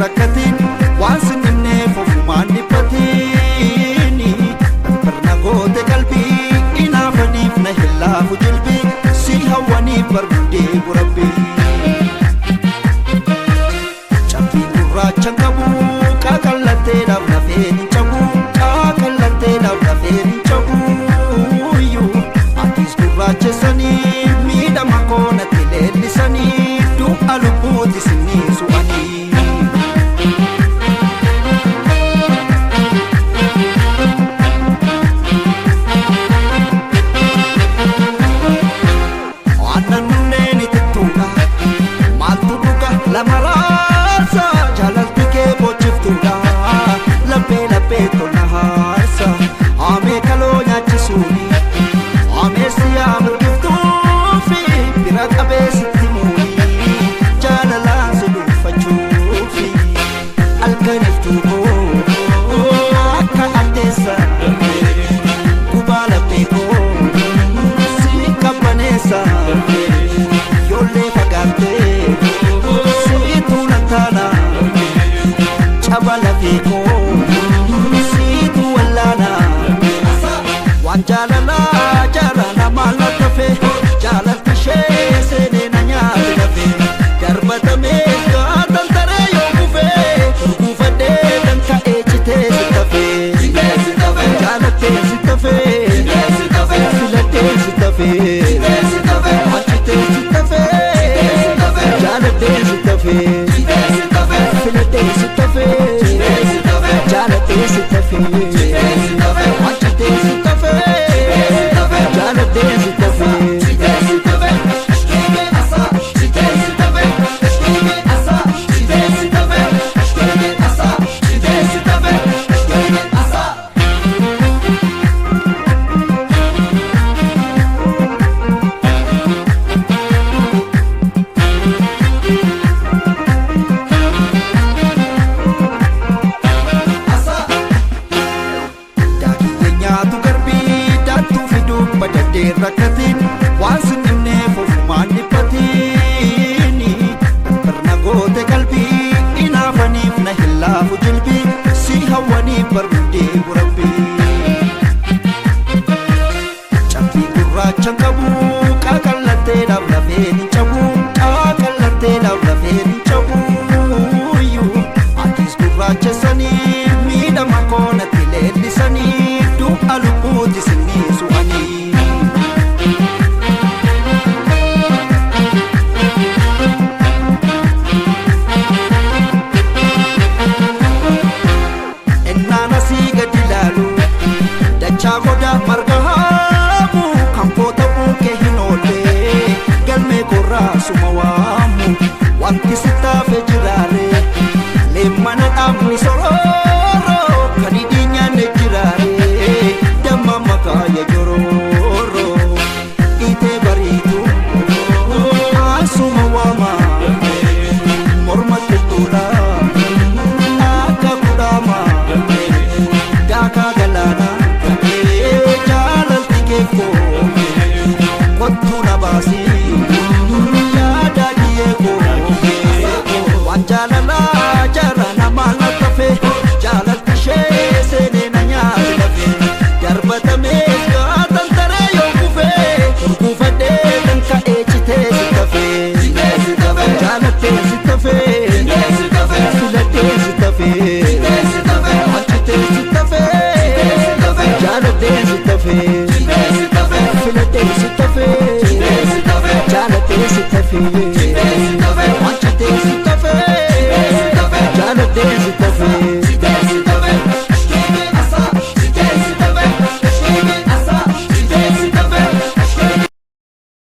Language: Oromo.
rakkatiin waan sinimneef ofumaan dhiphatini barna goote qalbii inaafaniif na hillaafu jilbii si hawwaniif bargudee burabbii cabbii gurraacha qabu qaqallatteedhaaf lafeen hin cabu qaqallatteedhaaf lafeen hin cabu atis gurraachessanii miidhama koo natti leellisanii du'a lubbuuti sinii su'anii. Aannan nunneen itittuudha maaltu dhuga lama raarsa jaalalti kee boochiftuudha laphee laphee tolna haarsa haamee kaloo nyaachisuuni haamee siyaa mirgiftuufi bira qabee sitti muuni jaalalaan si dhuunfachuufi halkaniftuu koo akka addeessa gubaa laphee koo si qabbaneessa yoollee fagaattee siitu na taana caba lafee koo siitu wallaana waan jaalalaa jaalala maal na tafe jaalalti ishee seenee na nyaate lafe darbatamee gaatan taree yoo kufee gurguufadhee dan ka'ee citee si tafe jaalattee si tafe filattee si tafe achitee si tafe jaalattee si tafe filattee si tafe jaalattee si tafe achitee si tafe jaalattee si tafe. Nyaatu garbii daattuu fiduu badaddee rakkatiin waan sinimneef ofumaan dhiphatini barna goote qalbii inaafaniif na hillaafu jilbii si hawwaniif bargudee burabbii cabbii gurraacha qabu qaqallatteedhaaf lafeen hin cabu qaqallatteedhaaf lafeen hin cabu atis gurraachessanii miidhama koo natti leellisanii du'a lubbuuti sinii su'anii. Innaan asii gadi ilaalu dachaa goda marga haamu kan koo ta'uu kee hin oolle galmee korraa suma waamu wanti sittaafe jiraare leemmana dhaabni sorooro kan hidhii nyaanne jiraare damma makaaya jorooro dhiitee bariitu asuma waama morma qixxuudha akka kudhaama daakaa galaana jaalalti keekoo kottuu na baasii yaada dhiyeekoo waan jaalalaa jaalala maal na tafe jaalalti ishee seenee na nyaate lafe darbatamee gaatan taree yoo kufee gurguufadhee dan ka'ee citee si tafe jaalattee si tafe filattee si tafe achitee si tafe jaalattee si tafe filattee si tafe jaalattee si tafe.